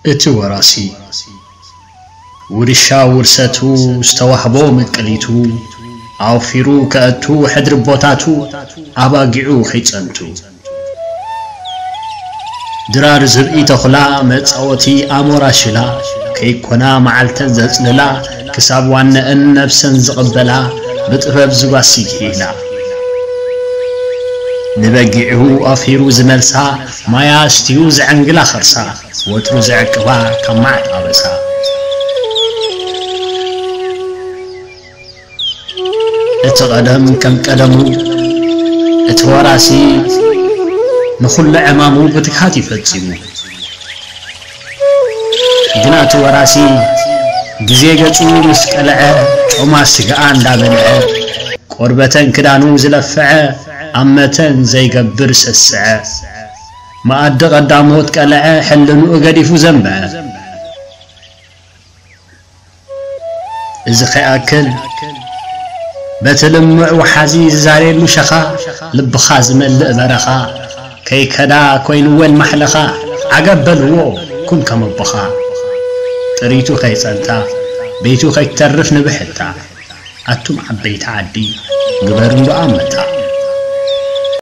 እቲ ወራሲ፣ ውርሻ ውርሰቱ ዝተዋህቦ መቀሊቱ፣ ኣውፊሩ ከእቱ ሕድሪ ቦታቱ፣ ኣባጊዑ ከይጸንቱ። ድራር ዝብኢ ተኹላ፣ መጻወቲ ኣሞራ ሽላ፣ ከይኮና መዓልተን ዘጽልላ፣ ክሳብ ዋነአን ነብሰን ዝቕበላ፣ ብጥበብ ዝጓሲ ክኢላ። ንበጊዑ ኣፊሩ ዝመልሳ፣ ማያ ኣስትዩ ዘዐንግላ ኸርሳ፣ ወትሩ ዘዕቅባ ካብ መዓት ኣበሳ። እቲ ቐደም ከም ቀደሙ፣ እቲ ወራሲ ንኹሉ ዕማሙ ብትግሃት እዩ ፈጺሙ። ግና እቲ ወራሲ ግዜ ገጹ ምስ ቀልዐ፣ ጮማ ስግኣ እንዳበልዐ፣ ቆርበተን ክዳኑ ዝለፍዐ፣ ኣብ መተን ዘይገብር ሰስዐ። መኣዲ ቀዳሞት ቀልዐ፣ ሕልንኡ ገዲፉ ዘንብዐ። እዚ ከይኣክል፣ በቲ ልምዕ ወሓዚ ዝዛርየሉ ሸኻ፣ ልብኻ ዝመልእ በረኻ፣ ከይከዳ ኮይንወን ማሕለኻ፣ ዓገብ በልዎ ኩን ከም ኣቦኻ። ጥሪቱ ከይጸንታ፣ ቤቱ ከይትተርፍ ንብሕታ፣ ኣቱም ዓበይቲ ዓዲ፣ ግበሩ እንዶ ኣመታ።